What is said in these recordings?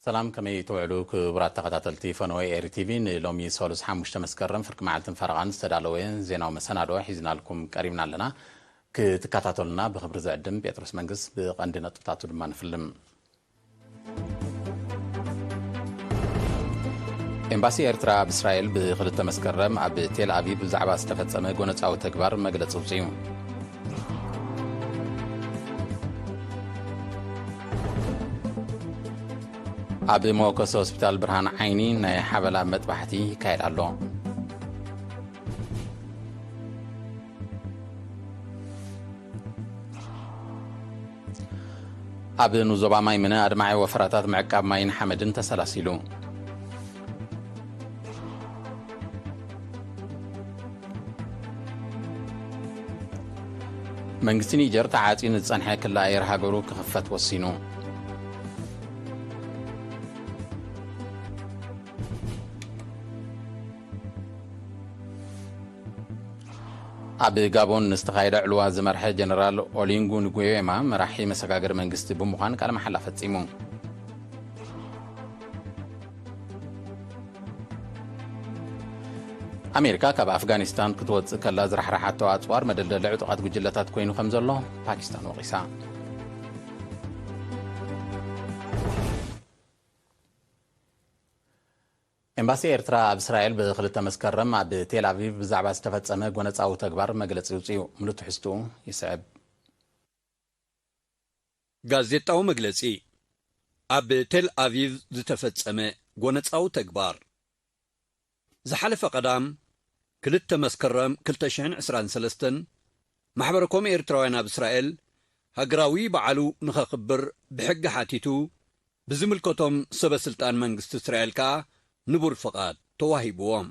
ሰላም፣ ከመይ ትውዕሉ ክቡራት ተኸታተልቲ ፈነወ ኤሪ ቲቪ? ንሎሚ ሰሉስ ሓሙሽተ መስከረም ፍርቂ መዓልትን ፈረቓን ዝተዳለወ ዜናዊ መሰናዶ ሒዝናልኩም ቀሪብና ኣለና። ክትከታተሉና ብኽብሪ ዝዕድም ጴጥሮስ መንግስ። ብቐንዲ ነጥብታቱ ድማ ንፍልም። ኤምባሲ ኤርትራ ኣብ እስራኤል ብክልተ መስከረም ኣብ ቴል ኣቪቭ ብዛዕባ ዝተፈጸመ ጎነጻዊ ተግባር መግለጺ ኣውጺኡ። ኣብ መወከሲ ሆስፒታል ብርሃን ዓይኒ ናይ ሓበላ መጥባሕቲ ይካየድ ኣሎ። ኣብ ንዞባ ማይምነ ኣድማዒ ወፈራታት ምዕቃብ ማይን ሓመድን ተሰላሲሉ። መንግስቲ ኒጀር ተዓጽዩ ንዝጸንሐ ክሊ ኣየር ሃገሩ ክኽፈት ወሲኑ። ኣብ ጋቦን ንዝተኻየደ ዕልዋ ዝመርሐ ጀነራል ኦሊንጉ ንጉዌማ መራሒ መሰጋገሪ መንግስቲ ብምዃን ቃለ መሓላ ፈጺሙ። ኣሜሪካ ካብ ኣፍጋኒስታን ክትወጽእ ከላ ዝራሕራሓቶ ኣጽዋር መደልደሊ ዕጡቓት ጉጅለታት ኮይኑ ከም ዘሎ ፓኪስታን ወቒሳ። ኤምባሲ ኤርትራ ኣብ እስራኤል ብክልተ መስከረም ኣብ ቴል ኣቪቭ ብዛዕባ ዝተፈጸመ ጎነጻዊ ተግባር መግለጺ ኣውጺኡ። ምሉእ ትሕዝትኡ ይስዕብ። ጋዜጣዊ መግለጺ። ኣብ ቴል ኣቪቭ ዝተፈጸመ ጎነጻዊ ተግባር። ዝሓለፈ ቀዳም ክልተ መስከረም ክልተ ሽሕን ዕስራን ሰለስተን ማሕበረ ኮም ኤርትራውያን ኣብ እስራኤል ሃገራዊ በዓሉ ንኸኽብር ብሕጊ ሓቲቱ ብዝምልከቶም ሰበ ስልጣን መንግስቲ እስራኤል ከኣ ንቡር ፍቓድ ተዋሂብዎም።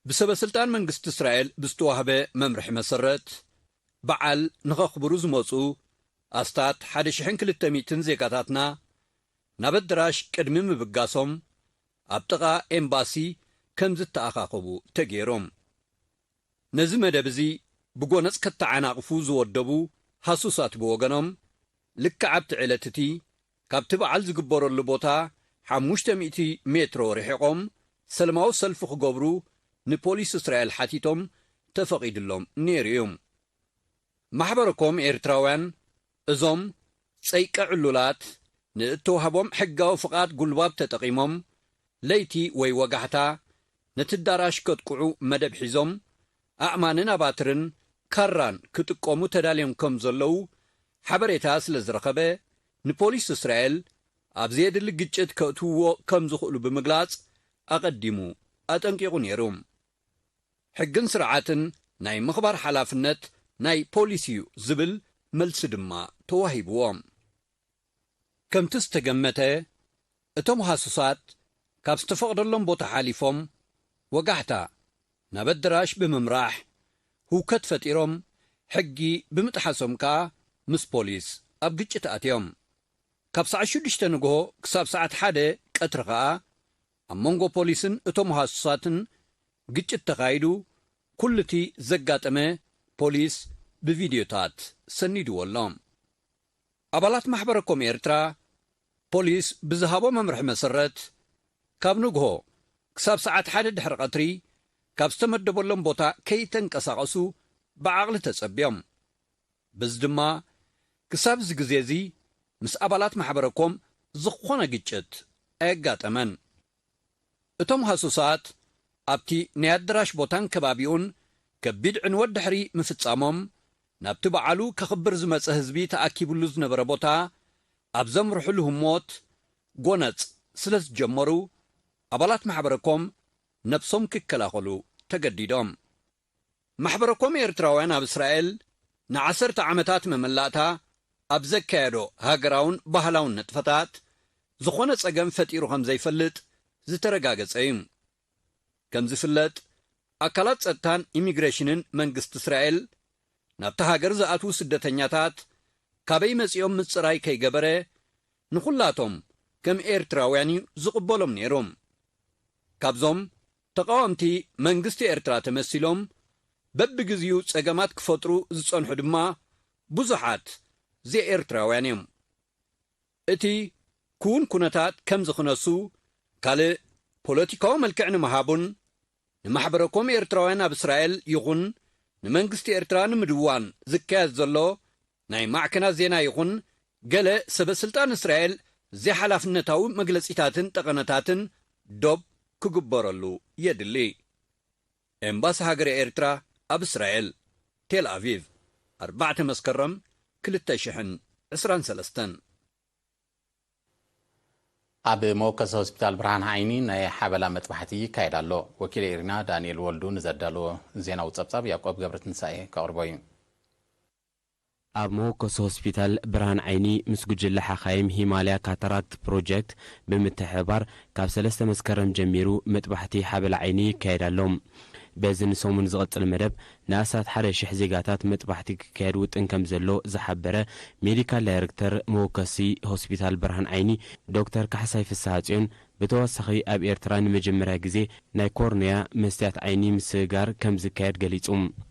ብሰበ ስልጣን መንግስቲ እስራኤል ብዝተዋህበ መምርሒ መሰረት በዓል ንኸኽብሩ ዝመጹ ኣስታት ሓደ ሽሕን ክልተ ሚእትን ዜጋታትና ናብ ኣደራሽ ቅድሚ ምብጋሶም ኣብ ጥቓ ኤምባሲ ከም ዝተኣኻኸቡ ተገይሮም። ነዚ መደብ እዚ ብጎነጽ ከተዓናቕፉ ዝወደቡ ሃሱሳት ብወገኖም፣ ልክዕ ኣብቲ ዕለት እቲ ካብቲ በዓል ዝግበረሉ ቦታ ሓሙሽተ ሚእቲ ሜትሮ ርሒቖም ሰለማዊ ሰልፊ ክገብሩ ንፖሊስ እስራኤል ሓቲቶም ተፈቒድሎም ነይሩ እዩ። ማሕበረ ኮም ኤርትራውያን እዞም ጸይቀ ዕሉላት ንእተዋህቦም ሕጋዊ ፍቓድ ጉልባብ ተጠቒሞም ለይቲ ወይ ወጋሕታ ነቲ ኣዳራሽ ከጥቅዑ መደብ ሒዞም ኣእማንን ኣባትርን ካራን ክጥቀሙ ተዳልዮም ከም ዘለዉ ሓበሬታ ስለ ዝረኸበ ንፖሊስ እስራኤል ኣብ ዘየድሊ ግጭት ከእትውዎ ከም ዝኽእሉ ብምግላጽ ኣቐዲሙ ኣጠንቂቑ ነይሩ። ሕግን ስርዓትን ናይ ምኽባር ሓላፍነት ናይ ፖሊስ እዩ ዝብል መልሲ ድማ ተዋሂብዎ። ከምቲ ዝተገመተ እቶም ሃሱሳት ካብ ዝተፈቕደሎም ቦታ ሓሊፎም ወጋሕታ ናብ ኣደራሽ ብምምራሕ ህውከት ፈጢሮም ሕጊ ብምጥሓሶም ከኣ ምስ ፖሊስ ኣብ ግጭት ኣትዮም። ካብ ሰዓት ሽዱሽተ ንግሆ ክሳብ ሰዓት ሓደ ቀትሪ ከኣ ኣብ መንጎ ፖሊስን እቶም ሃሱሳትን ግጭት ተኻይዱ፣ ኩሉ እቲ ዘጋጠመ ፖሊስ ብቪድዮታት ሰኒድዎ ኣሎ። ኣባላት ማሕበረ ኮም ኤርትራ ፖሊስ ብዝሃቦ መምርሒ መሰረት ካብ ንግሆ ክሳብ ሰዓት ሓደ ድሕሪ ቀትሪ ካብ ዝተመደበሎም ቦታ ከይተንቀሳቐሱ ብዓቕሊ ተጸብዮም። በዚ ድማ ክሳብ እዚ ግዜ እዚ ምስ ኣባላት ማሕበረ ኮም ዝኾነ ግጭት ኣየጋጠመን። እቶም ሃሱሳት ኣብቲ ናይ ኣደራሽ ቦታን ከባቢኡን ከቢድ ዕንወት ድሕሪ ምፍጻሞም ናብቲ በዓሉ ከኽብር ዝመጸ ህዝቢ ተኣኪብሉ ዝነበረ ቦታ ኣብ ዘምርሕሉ ህሞት ጎነጽ ስለ ዝጀመሩ ኣባላት ማሕበረ ኮም ነብሶም ክከላኸሉ ተገዲዶም። ማሕበረ ኮም ኤርትራውያን ኣብ እስራኤል ንዓሰርተ ዓመታት መመላእታ ኣብ ዘካየዶ ሃገራውን ባህላውን ንጥፈታት ዝኾነ ጸገም ፈጢሩ ከም ዘይፈልጥ ዝተረጋገጸ እዩ። ከም ዝፍለጥ ኣካላት ጸጥታን ኢሚግሬሽንን መንግስቲ እስራኤል ናብታ ሃገር ዝኣትዉ ስደተኛታት ካበይ መጺኦም ምጽራይ ከይገበረ ንኹላቶም ከም ኤርትራውያን እዩ ዝቕበሎም ነይሩ። ካብዞም ተቓወምቲ መንግስቲ ኤርትራ ተመሲሎም በብግዜኡ ጸገማት ክፈጥሩ ዝጸንሑ ድማ ብዙሓት ዘይኤርትራውያን እዮም። እቲ ክውን ኩነታት ከምዚ ክነሱ ካልእ ፖለቲካዊ መልክዕ ንምሃቡን ንማሕበረኮም ኤርትራውያን ኣብ እስራኤል ይኹን ንመንግስቲ ኤርትራ ንምድዋን ዝካየድ ዘሎ ናይ ማዕከናት ዜና ይኹን ገለ ሰበ ስልጣን እስራኤል ዘይሓላፍነታዊ መግለጺታትን ጠቐነታትን ዶብ ክግበረሉ የድሊ። ኤምባሲ ሃገረ ኤርትራ ኣብ እስራኤል፣ ቴል ኣቪቭ፣ ኣርባዕተ መስከረም ክልተ ሽሕን ዕስራን ሰለስተን። ኣብ መወከሲ ሆስፒታል ብርሃን ዓይኒ ናይ ሓበላ መጥባሕቲ ይካየድ ኣሎ። ወኪል ኤሪና ዳንኤል ወልዱ ንዘዳለዎ ዜናዊ ጸብጻብ ያዕቆብ ገብረትንሳኤ ከቕርቦ እዩ። ኣብ መወከሲ ሆስፒታል ብርሃን ዓይኒ ምስ ጉጅለ ሓኻይም ሂማልያ ካታራክት ፕሮጀክት ብምትሕብባር ካብ ሰለስተ መስከረም ጀሚሩ መጥባሕቲ ሓበላ ዓይኒ ይካየድ ኣሎ። በዚ ንሰሙን ዝቐጽል መደብ ንኣስታት ሓደ ሽሕ ዜጋታት መጥባሕቲ ክካየድ ውጥን ከም ዘሎ ዝሓበረ ሜዲካል ዳይረክተር መወከሲ ሆስፒታል ብርሃን ዓይኒ ዶክተር ካሕሳይ ፍስሃጽዮን ብተወሳኺ ኣብ ኤርትራ ንመጀመርያ ግዜ ናይ ኮርንያ መስትያት ዓይኒ ምስግጋር ከም ዝካየድ ገሊጹ።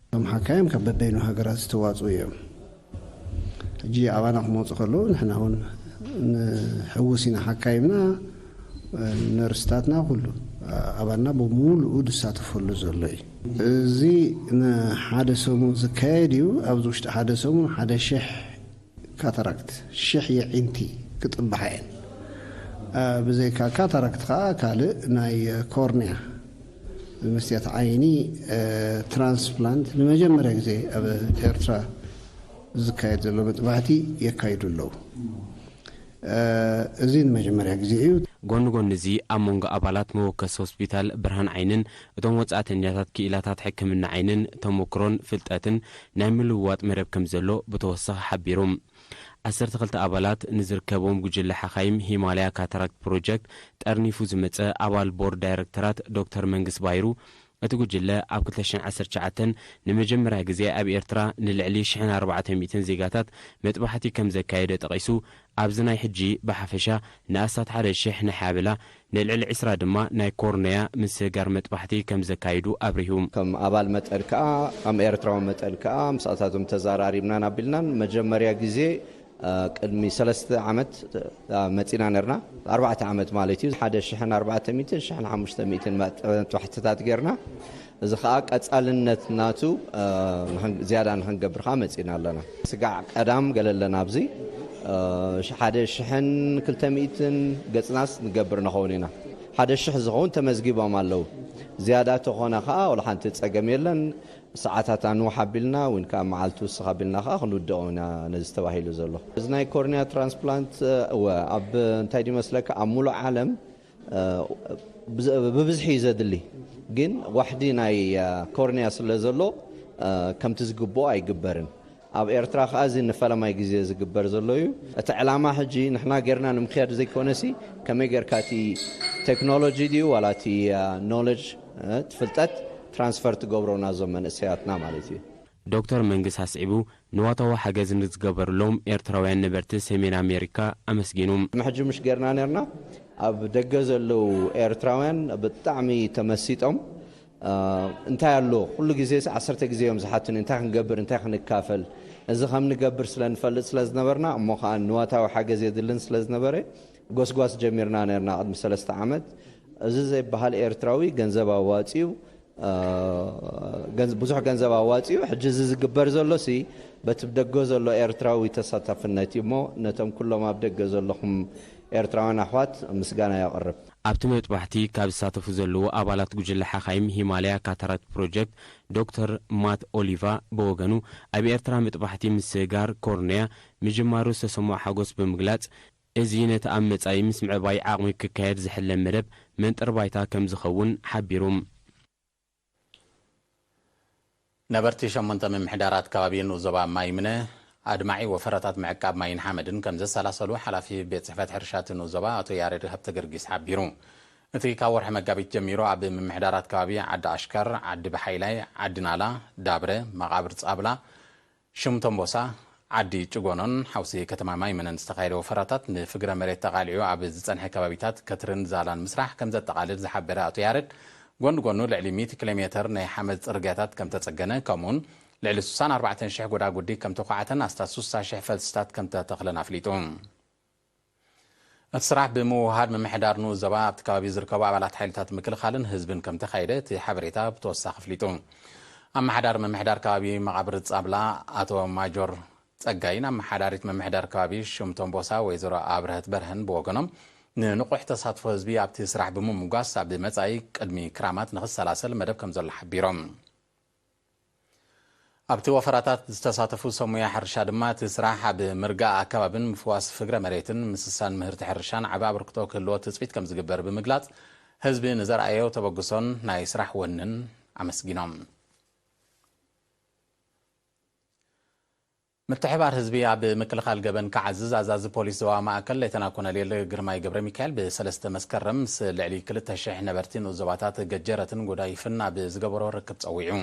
እቶም ሓካይም ካብ በበይኑ ሃገራት ዝተዋጽኡ እዮም። ሕጂ ኣባና ክመፁ ከለዉ ንሕና እውን ንሕውስ ኢና፣ ሓካይምና፣ ነርስታትና፣ ኩሉ ኣባልና ብምሉኡ ዝሳተፈሉ ዘሎ እዩ። እዚ ንሓደ ሰሙን ዝካየድ እዩ። ኣብዚ ውሽጢ ሓደ ሰሙን ሓደ ሽሕ ካታራክት፣ ሽሕ የዒንቲ ክጥብሓ እየን። ብዘይካ ካታራክት ከዓ ካልእ ናይ ኮርንያ፣ መስትያት ዓይኒ፣ ትራንስፕላንት ንመጀመርያ ግዜ ኣብ ኤርትራ ዝካየድ ዘሎ መጥባሕቲ የካይዱ ኣለዉ። እዚ ንመጀመርያ ግዜ እዩ። ጎኒ ጎኒ እዚ፣ ኣብ መንጎ ኣባላት መወከሲ ሆስፒታል ብርሃን ዓይንን እቶም ወጻእተኛታት ክኢላታት ሕክምና ዓይንን ተመክሮን ፍልጠትን ናይ ምልውዋጥ መደብ ከም ዘሎ ብተወሳኺ ሓቢሩ። ዓሰርተ ክልተ ኣባላት ንዝርከቦም ጉጅለ ሓኻይም ሂማልያ ካታራክት ፕሮጀክት ጠርኒፉ ዝመጸ ኣባል ቦርድ ዳይረክተራት ዶክተር መንግስ ባይሩ፣ እቲ ጉጅለ ኣብ ክልተ ሽሕን ዓሰርተ ትሽዓተን ንመጀመርያ ግዜ ኣብ ኤርትራ ንልዕሊ ሽሕን ኣርባዕተ ሚእትን ዜጋታት መጥባሕቲ ከም ዘካየደ ጠቒሱ፣ ኣብዚ ናይ ሕጂ ብሓፈሻ ንኣስታት ሓደ ሽሕ ናይ ሓበላ፣ ንልዕሊ ዕስራ ድማ ናይ ኮርነያ ምስግጋር መጥባሕቲ ከም ዘካይዱ ኣብሪሁ። ከም ኣባል መጠን ከኣ፣ ከም ኤርትራዊ መጠን ከኣ፣ ምስኣታቶም ተዘራሪብናን ኣቢልናን መጀመርያ ግዜ ቅድሚ ሰለስተ ዓመት መጺና ነርና። ኣርባዕተ ዓመት ማለት እዩ። ሓደ ሽሕን ኣርባዕተ ሚእትን ሽሕን ሓሙሽተ ሚእትን መጥባሕትታት ጌርና። እዚ ከኣ ቀጻልነት ናቱ ዝያዳ ንክንገብር ከኣ መጺና ኣለና። ስጋዕ ቀዳም ገለ ኣለና ኣብዚ ሓደ ሽሕን ክልተ ሚእትን ገጽናስ ንገብር ንኸውን ኢና። ሓደ ሽሕ ዝኸውን ተመዝጊቦም ኣለዉ። ዝያዳ ተኾነ ከኣ ወላ ሓንቲ ጸገም የለን። ሰዓታት ኣንውሕ ኣቢልና፣ ወይን ከኣ መዓልቲ ውስኽ ኣቢልና ከኣ ክንውድኦ ኢና ነዚ ተባሂሉ ዘሎ። እዚ ናይ ኮርንያ ትራንስፕላንት፣ እወ፣ ኣብ እንታይ ድዩ መስለካ፣ ኣብ ሙሉእ ዓለም ብብዝሒ እዩ ዘድሊ፣ ግን ዋሕዲ ናይ ኮርንያ ስለ ዘሎ ከምቲ ዝግብኦ ኣይግበርን። ኣብ ኤርትራ ከኣ እዚ ንፈለማይ ግዜ ዝግበር ዘሎ እዩ። እቲ ዕላማ ሕጂ ንሕና ጌርና ንምክያድ ዘይኮነሲ፣ ከመይ ጌርካ እቲ ቴክኖሎጂ ድዩ ዋላ እቲ ኖለጅ፣ እቲ ፍልጠት ትራንስፈር ትገብሮ ናዞም መንእሰያትና ማለት እዩ። ዶክተር መንግስ ኣስዒቡ፣ ንዋታዊ ሓገዝ ንዝገበርሎም ኤርትራውያን ነበርቲ ሰሜን ኣሜሪካ ኣመስጊኑ። ቅድሚ ሕጂ ምሽ ጌርና ነርና። ኣብ ደገ ዘለዉ ኤርትራውያን ብጣዕሚ ተመሲጦም። እንታይ ኣሎ፣ ኩሉ ግዜስ ዓሰርተ ግዜ እዮም ዝሓቱኒ፣ እንታይ ክንገብር፣ እንታይ ክንካፈል። እዚ ከም ንገብር ስለ ንፈልጥ ስለ ዝነበርና፣ እሞ ኸኣ ንዋታዊ ሓገዝ የድልን ስለ ዝነበረ፣ ጎስጓስ ጀሚርና ነርና ቅድሚ ሰለስተ ዓመት። እዚ ዘይበሃል ኤርትራዊ ገንዘብ ኣዋጺኡ፣ ብዙሕ ገንዘብ ኣዋጺኡ። ሕጂ እዚ ዝግበር ዘሎሲ በቲ ደገ ዘሎ ኤርትራዊ ተሳታፍነት እዩ እሞ፣ ነቶም ኩሎም ኣብ ደገ ዘለኹም ኤርትራውያን ኣሕዋት ምስጋና የቕርብ። ኣብቲ መጥባሕቲ ካብ ዝሳተፉ ዘለዉ ኣባላት ጉጅለ ሓኻይም ሂማልያ ካታራክት ፕሮጀክት ዶክተር ማት ኦሊቫ ብወገኑ፣ ኣብ ኤርትራ መጥባሕቲ ምስግጋር ኮርንያ ምጅማሩ ዝተሰምዖ ሓጎስ ብምግላጽ፣ እዚ ነቲ ኣብ መጻኢ ምስ ምዕባይ ዓቕሚ ክካየድ ዝሕለም መደብ መንጠር ባይታ ከም ዝኸውን ሓቢሩ። ነበርቲ ሸሞንተ ምምሕዳራት ከባቢ ንኡስ ዞባ ማይምነ ኣድማዒ ወፈራታት ምዕቃብ ማይን ሓመድን ከም ዘሰላሰሉ ሓላፊ ቤት ጽሕፈት ሕርሻ እቲ ንኡስ ዞባ ኣቶ ያሬድ ሃብተገርጊስ ሓቢሩ። እቲ ካብ ወርሒ መጋቢት ጀሚሩ ኣብ ምምሕዳራት ከባቢ ዓዲ ኣሽከር፣ ዓዲ በሓይላይ፣ ዓዲ ናላ፣ ዳብረ፣ መቓብር ጻብላ፣ ሽምቶምቦሳ፣ ዓዲ ጭጎኖን ሓውሲ ከተማ ማይምነን ዝተኻየደ ወፈራታት ንፍግረ መሬት ተቓሊዑ ኣብ ዝጸንሐ ከባቢታት ከትርን ዛላን ምስራሕ ከም ዘጠቓልል ዝሓበረ ኣቶ ያረድ፣ ጎኒ ጎኑ ልዕሊ ሚእቲ ኪሎ ሜተር ናይ ሓመድ ጽርግያታት ከም ተጸገነ፣ ከምኡውን ልዕሊ ስሳን ኣርባዕተን ሽሕ ጎዳጉዲ ከም ተዃዕተን ኣስታት ስሳ ሽሕ ፈልስታት ከም ተተኽለን ኣፍሊጡ። እቲ ስራሕ ብምውህሃድ ምምሕዳር ንኡስ ዞባ ኣብቲ ከባቢ ዝርከቡ ኣባላት ሓይልታት ምክልኻልን ህዝብን ከም ተኻየደ እቲ ሓበሬታ ብተወሳኺ ኣፍሊጡ። ኣመሓዳሪ ምምሕዳር ከባቢ መቓብር ጻብላ ኣቶ ማጆር ጸጋይን ኣመሓዳሪት ምምሕዳር ከባቢ ሽምቶምቦሳ ወይዘሮ ኣብርሀት በርሀን ብወገኖም፣ ንንቑሕ ተሳትፎ ህዝቢ ኣብቲ ስራሕ ብምምጓስ ኣብ መጻኢ ቅድሚ ክራማት ንኽሰላሰል መደብ ከም ዘሎ ሓቢሮም። ኣብቲ ወፈራታት ዝተሳተፉ ሰብ ሞያ ሕርሻ ድማ እቲ ስራሕ ኣብ ምርጋእ ኣከባብን ምፍዋስ ፍግረ መሬትን ምስሳን ምህርቲ ሕርሻን ዓቢ ኣበርክቶ ክህልዎ ትጽቢት ከም ዝግበር ብምግላጽ፣ ህዝቢ ንዘርኣዮ ተበግሶን ናይ ስራሕ ወንን ኣመስጊኖም። ምትሕባር ህዝቢ ኣብ ምክልኻል ገበን ክዓዝዝ ኣዛዚ ፖሊስ ዞባ ማእከል ሌተና ኮሎኔል ግርማይ ገብረ ሚካኤል ብሰለስተ መስከረም ምስ ልዕሊ ክልተ ሽሕ ነበርቲ ንኡስ ዞባታት ገጀረትን ጎዳይፍን ኣብ ዝገበሮ ርክብ ጸዊዑ።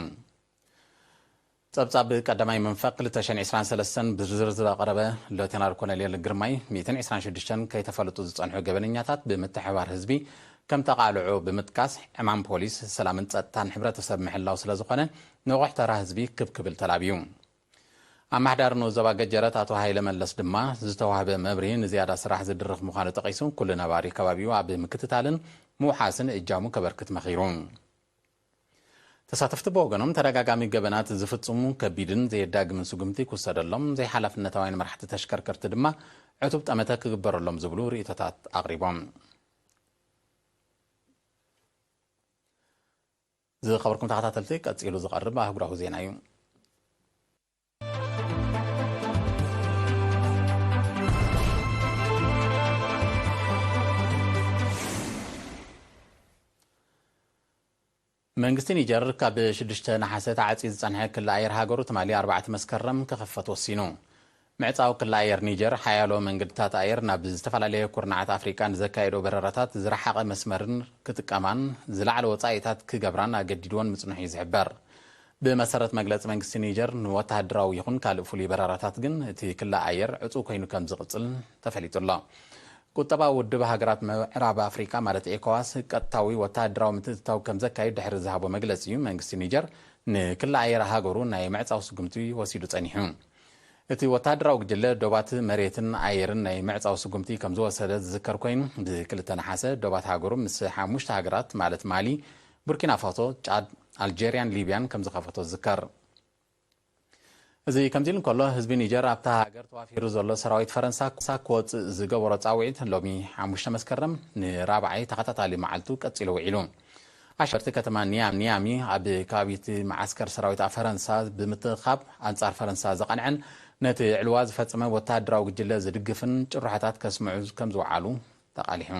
ጸብጻብ ቀዳማይ መንፈቅ ክልተ ሽሕን ዕስራን ሰለስተን ብዝርዝር ዘቕረበ ሌተናል ኮሎኔል ግርማይ፣ ሚእትን ዕስራን ሽዱሽተን ከይተፈለጡ ዝጸንሑ ገበነኛታት ብምትሕባር ህዝቢ ከም ተቓልዑ ብምጥቃስ፣ ዕማም ፖሊስ ሰላምን ጸጥታን ሕብረተሰብ ምሕላው ስለ ዝኾነ ንቑሕ ተራ ህዝቢ ክብ ክብል ተላብዩ። ኣመሓዳሪ ንኡስ ዞባ ገጀረት ኣቶ ሃይለ መለስ ድማ ዝተዋህበ መብርሂ ንዝያዳ ስራሕ ዝድርኽ ምዃኑ ጠቒሱ፣ ኩሉ ነባሪ ከባቢኡ ኣብ ምክትታልን ምውሓስን እጃሙ ከበርክት መኺሩ። ተሳተፍቲ ብወገኖም ተደጋጋሚ ገበናት ዝፍጽሙ ከቢድን ዘየዳግምን ስጉምቲ ክውሰደሎም፣ ዘይሓላፍነታውያን መራሕቲ ተሽከርከርቲ ድማ ዕቱብ ጠመተ ክግበረሎም ዝብሉ ርእይቶታት ኣቕሪቦም። ዝኸበርኩም ተኸታተልቲ፣ ቀጺሉ ዝቐርብ ኣህጉራዊ ዜና እዩ። መንግስቲ ኒጀር ካብ ሽዱሽተ ነሓሰ ተዓጽዩ ዝጸንሐ ክሊ ኣየር ሃገሩ ትማሊ ኣርባዕተ መስከረም ክኽፈት ወሲኑ። ምዕጻው ክሊ ኣየር ኒጀር፣ ሓያሎ መንገድታት ኣየር ናብ ዝተፈላለየ ኩርናዓት ኣፍሪቃ ንዘካየዶ በረራታት ዝረሓቐ መስመርን ክጥቀማን ዝለዓለ ወጻኢታት ክገብራን ኣገዲድወን ምጽንሑ እዩ ዝሕበር። ብመሰረት መግለጺ መንግስቲ ኒጀር፣ ንወተሃደራዊ ይኹን ካልእ ፍሉይ በረራታት ግን እቲ ክሊ ኣየር ዕጹው ኮይኑ ከም ዝቕጽል ተፈሊጡ ኣሎ። ቁጠባዊ ውድብ ሃገራት ምዕራብ ኣፍሪቃ ማለት ኤኮዋስ ቀጥታዊ ወተሃደራዊ ምትእትታው ከም ዘካይድ ድሕሪ ዝሃቦ መግለጺ እዩ መንግስቲ ኒጀር ንክሊ ኣየር ሃገሩ ናይ ምዕጻው ስጉምቲ ወሲዱ ጸኒሑ። እቲ ወተሃደራዊ ጉጅለ ዶባት መሬትን ኣየርን ናይ ምዕጻው ስጉምቲ ከም ዝወሰደ ዝዝከር ኮይኑ፣ ብክልተ ነሓሰ ዶባት ሃገሩ ምስ ሓሙሽተ ሃገራት ማለት ማሊ፣ ቡርኪና ፋሶ፣ ጫድ፣ ኣልጀርያን ሊብያን ከም ዝኸፈቶ ዝዝከር። እዚ ከምዚ ኢሉ እንከሎ፣ ህዝቢ ኒጀር ኣብታ ሃገር ተዋፊሩ ዘሎ ሰራዊት ፈረንሳ ክወጽእ ዝገበሮ ጻውዒት ሎሚ ሓሙሽተ መስከረም ንራብዓይ ተኸታታሊ መዓልቱ ቀጺሉ ውዒሉ። ኣሸበርቲ ከተማ ኒያም ኒያሚ ኣብ ከባቢ እቲ መዓስከር ሰራዊት ፈረንሳ ብምትእኻብ ኣንጻር ፈረንሳ ዝቐንዐን ነቲ ዕልዋ ዝፈጸመ ወተሃደራዊ ጉጅለ ዝድግፍን ጭርሖታት ከስምዑ ከም ዝወዓሉ ተቓሊሑ።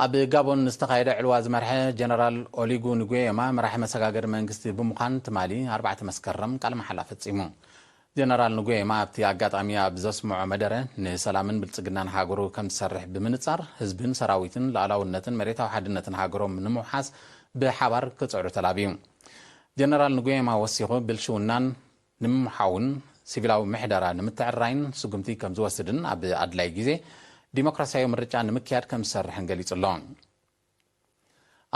ኣብ ጋቦን ዝተኻየደ ዕልዋ ዝመርሐ ጀነራል ኦሊጉ ንጉየማ መራሒ መሰጋገሪ መንግስቲ ብምዃን ትማሊ ኣርባዕተ መስከረም ቃለ መሓላ ፈጺሙ። ጀነራል ንጉየማ ኣብቲ ኣጋጣሚ ኣብ ዘስምዖ መደረ፣ ንሰላምን ብልጽግናን ሃገሩ ከም ዝሰርሕ ብምንጻር፣ ህዝብን ሰራዊትን ሉዓላውነትን መሬታዊ ሓድነትን ሃገሮም ንምውሓስ ብሓባር ክጽዕሩ ተላብዩ። ጀነራል ንጉየማ ወሲኹ፣ ብልሽውናን ንምምሓውን ሲቪላዊ ምሕደራ ንምትዕርራይን ስጉምቲ ከም ዝወስድን ኣብ ኣድላይ ግዜ ዲሞክራሲያዊ ምርጫ ንምክያድ ከም ዝሰርሕን ገሊጹ ኣሎ።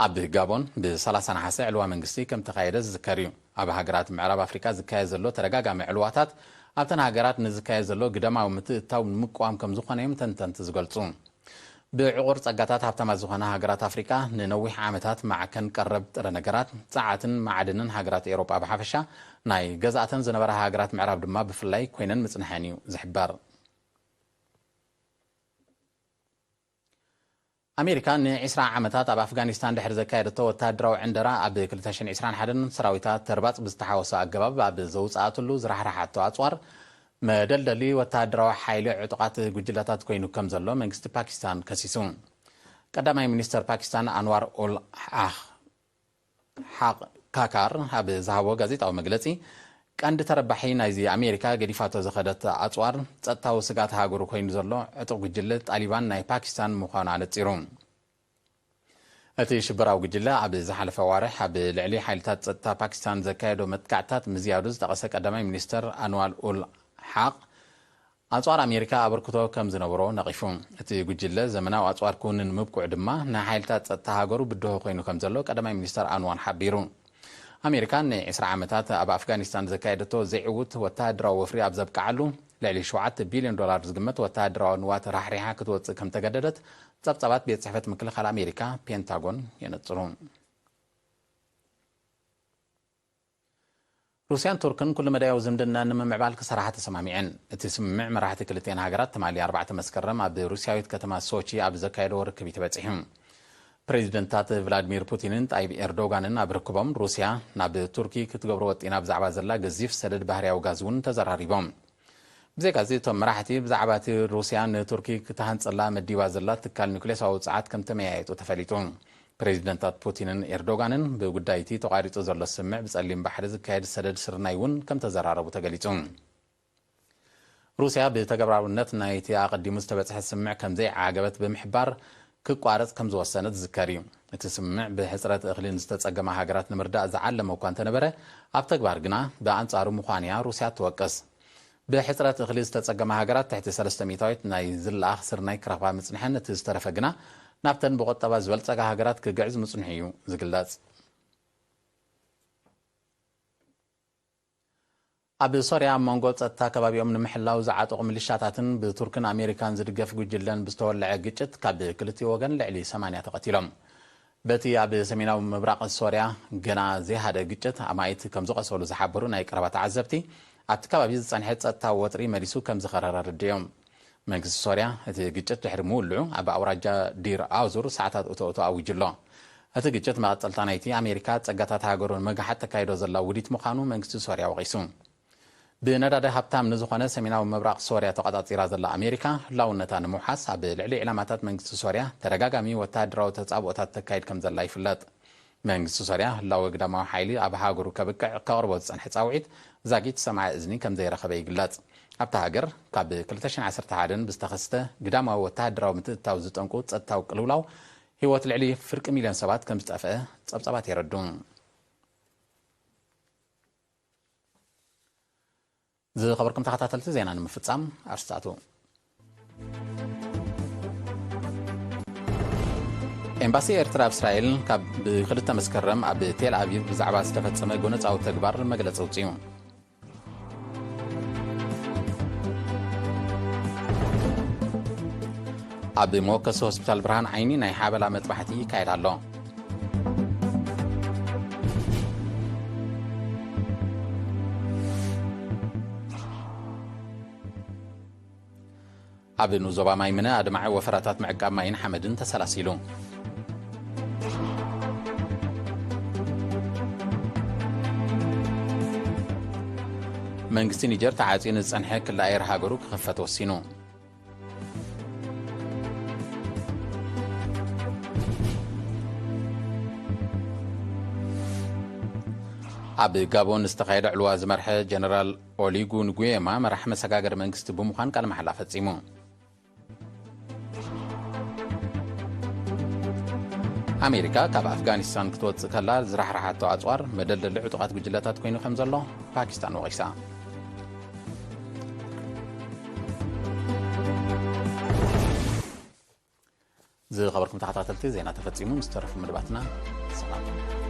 ኣብ ጋቦን ብ30 ነሓሰ ዕልዋ መንግስቲ ከም ተኻየደ ዝዝከር እዩ። ኣብ ሃገራት ምዕራብ ኣፍሪቃ ዝካየድ ዘሎ ተደጋጋሚ ዕልዋታት ኣብተን ሃገራት ንዝካየድ ዘሎ ግዳማዊ ምትእትታው ንምቅዋም ከም ዝኾነ እዮም ተንተንቲ ዝገልጹ። ብዕቑር ጸጋታት ሃብታማት ዝኾና ሃገራት ኣፍሪቃ ንነዊሕ ዓመታት ማዕከን ቀረብ ጥረ ነገራት፣ ጸዓትን ማዕድንን ሃገራት ኤውሮጳ ብሓፈሻ፣ ናይ ገዛእተን ዝነበራ ሃገራት ምዕራብ ድማ ብፍላይ ኮይነን ምጽንሐን እዩ ዝሕበር። ኣሜሪካ ን20 ዓመታት ኣብ ኣፍጋኒስታን ድሕሪ ዘካየደቶ ወተሃደራዊ ዕንደራ፣ ኣብ ክልተ ሽሕን ዕስራን ሓደን ሰራዊታ ተርባጽ ብዝተሓወሶ ኣገባብ ኣብ ዘውጽኣትሉ ዝራሕራሓቶ ኣጽዋር፣ መደልደሊ ወተሃደራዊ ሓይሊ ዕጡቓት ጉጅለታት ኮይኑ ከም ዘሎ መንግስቲ ፓኪስታን ከሲሱ። ቀዳማይ ሚኒስተር ፓኪስታን ኣንዋር ኡል ሓኽ ሓቕ ካካር ኣብ ዝሃቦ ጋዜጣዊ መግለጺ፣ ቀንዲ ተረባሒ ናይዚ ኣሜሪካ ገዲፋቶ ዝኸደት ኣጽዋር ጸጥታዊ ስግኣት ሃገሩ ኮይኑ ዘሎ ዕጡቕ ጉጅለ ጣሊባን ናይ ፓኪስታን ምዃኑ ኣነጺሩ። እቲ ሽበራዊ ጉጅለ ኣብ ዝሓለፈ ኣዋርሕ ኣብ ልዕሊ ሓይልታት ጸጥታ ፓኪስታን ዘካየዶ መጥቃዕትታት ምዝያዱ ዝጠቐሰ ቀዳማይ ሚኒስተር ኣንዋር ኡል ሓቕ፣ ኣጽዋር ኣሜሪካ ኣበርክቶ ከም ዝነበሮ ነቒፉ። እቲ ጉጅለ ዘመናዊ ኣጽዋር ክውንን ምብቅዑ ድማ ንሓይልታት ጸጥታ ሃገሩ ብድሆ ኮይኑ ከም ዘሎ ቀዳማይ ሚኒስተር ኣንዋር ሓቢሩ። ኣሜሪካ ንዒስራ ዓመታት ኣብ ኣፍጋኒስታን ዘካየደቶ ዘይዕዉት ወተሃደራዊ ወፍሪ ኣብ ዘብቅዓሉ፣ ልዕሊ ሸውዓተ ቢልዮን ዶላር ዝግመት ወተሃደራዊ ንዋት ራሕሪሓ ክትወጽእ ከም ተገደደት ጸብጻባት ቤት ጽሕፈት ምክልኻል ኣሜሪካ፣ ፔንታጎን፣ የነጽሩ። ሩስያን ቱርክን ኩሉ መዳያዊ ዝምድና ንምምዕባል ክሰርሓ ተሰማሚዐን። እቲ ስምምዕ መራሕቲ ክልቲኣን ሃገራት ትማሊ ኣርባዕተ መስከረም ኣብ ሩስያዊት ከተማ ሶቺ ኣብ ዘካየድዎ ርክብ እዩ ተበጺሑ። ፕሬዚደንታት ቭላድሚር ፑቲንን ጣይብ ኤርዶጋንን ኣብ ርክቦም፣ ሩስያ ናብ ቱርኪ ክትገብሮ ወጢና ብዛዕባ ዘላ ገዚፍ ሰደድ ባህርያዊ ጋዝ እውን ተዘራሪቦም። ብዘይካዚ፣ እቶም መራሕቲ ብዛዕባ እቲ ሩስያ ንቱርኪ ክትሃንጸላ መዲባ ዘላ ትካል ኒውክሌሳዊ ውጽዓት ከም ተመያየጡ ተፈሊጡ። ፕሬዚደንታት ፑቲንን ኤርዶጋንን ብጉዳይ እቲ ተቋሪጹ ዘሎ ስምምዕ ብጸሊም ባሕሪ ዝካየድ ሰደድ ስርናይ እውን ከም ተዘራረቡ ተገሊጹ። ሩስያ ብተግባራውነት ናይቲ ኣቐዲሙ ዝተበጽሐ ስምምዕ ከም ዘይዓገበት ብምሕባር፣ ክቋረጽ ከም ዝወሰነት ዝዝከር እዩ። እቲ ስምምዕ ብሕጽረት እኽሊ ንዝተጸገማ ሃገራት ንምርዳእ ዝዓለመ እኳ እንተነበረ፣ ኣብ ተግባር ግና ብኣንጻሩ ምዃን'ያ ሩስያ ትወቅስ። ብሕጽረት እኽሊ ዝተጸገማ ሃገራት ትሕቲ ሰለስተ ሚእታዊት ናይ ዝለኣኽ ስርናይ ክረኽባ ምጽንሐን፣ እቲ ዝተረፈ ግና ናብተን ብቁጠባ ዝበልጸጋ ሃገራት ክግዕዝ ምጽንሑ እዩ ዝግለጽ። ኣብ ሶርያ ኣብ መንጎ ጸጥታ ከባቢኦም ንምሕላው ዝዓጠቑ ሚሊሻታትን ብቱርክን ኣሜሪካን ዝድገፍ ጉጅለን ብዝተወልዐ ግጭት፣ ካብ ክልቲኡ ወገን ልዕሊ ሰማንያ ተቐቲሎም። በቲ ኣብ ሰሜናዊ ምብራቕ ሶርያ ገና ዘይሃደ ግጭት፣ ኣማኢት ከም ዝቐሰሉ ዝሓበሩ ናይ ቀረባ ተዓዘብቲ፣ ኣብቲ ከባቢ ዝጸንሐ ጸጥታዊ ወጥሪ መሊሱ ከም ዝኸረረ ኣረዲኦም። መንግስቲ ሶርያ፣ እቲ ግጭት ድሕሪ ምውልዑ፣ ኣብ ኣውራጃ ዲር ኣውዙር ሰዓታት እቶ እቶ ኣዊጁ ኣሎ። እቲ ግጭት መቐጸልታ ናይቲ ኣሜሪካ ጸጋታት ሃገሩ ንምግሓጥ ተካይዶ ዘላ ውዲት ምዃኑ መንግስቲ ሶርያ ወቒሱ። ብነዳዲ ሃብታም ንዝኾነ ሰሜናዊ ምብራቕ ሶርያ ተቖጻጺራ ዘላ ኣሜሪካ፣ ህላውነታ ንምውሓስ ኣብ ልዕሊ ዕላማታት መንግስቲ ሶርያ ተደጋጋሚ ወተሃደራዊ ተጻብኦታት ተካይድ ከም ዘላ ይፍለጥ። መንግስቲ ሶርያ፣ ህላወ ግዳማዊ ሓይሊ ኣብ ሃገሩ ከብቅዕ ከቕርቦ ዝጸንሐ ጻውዒት ዛጊት ሰማዒ እዝኒ ከም ዘይረኸበ ይግለጽ። ኣብታ ሃገር፣ ካብ ክልተ ሽሕን ዓሰርተ ሓደን ብዝተኸስተ ግዳማዊ ወተሃደራዊ ምትእትታው ዝጠንቁ ጸጥታዊ ቅልውላው፣ ህይወት ልዕሊ ፍርቂ ሚልዮን ሰባት ከም ዝጠፍአ ጸብጻባት የረድኡ። ዝኸበርኩም ተኸታተልቲ፣ ዜና ንምፍጻም ኣርስታቱ። ኤምባሲ ኤርትራ ኣብ እስራኤል፣ ካብ ብክልተ መስከረም ኣብ ቴል ኣቪቭ ብዛዕባ ዝተፈጸመ ጎነጻዊ ተግባር መግለጺ ኣውጺኡ። ኣብ መወከሲ ሆስፒታል ብርሃን ዓይኒ ናይ ሓበላ መጥባሕቲ ይካየድ ኣሎ። ኣብ ንዞባ ማይምነ ኣድማዒ ወፈራታት ምዕቃብ ማይን ሓመድን ተሰላሲሉ። መንግስቲ ኒጀር ተዓጽዩ ንዝጸንሐ ክሊ ኣየር ሃገሩ ክኽፈት ወሲኑ። ኣብ ጋቦን ዝተኻየደ ዕልዋ ዝመርሐ ጀነራል ኦሊጉ ንጉየማ፣ መራሕ መሰጋገሪ መንግስቲ ብምዃን ቃለ መሓላ ፈጺሙ። ኣሜሪካ ካብ ኣፍጋኒስታን ክትወጽእ ከላ ዝራሕራሓቶ ኣጽዋር፣ መደልደሊ ዕጡቓት ጉጅለታት ኮይኑ ከም ዘሎ ፓኪስታን ወቒሳ። ዝኸበርኩም ተኸታተልቲ፣ ዜና ተፈጺሙ። ምስ ተረፉ መደባትና ሰላም።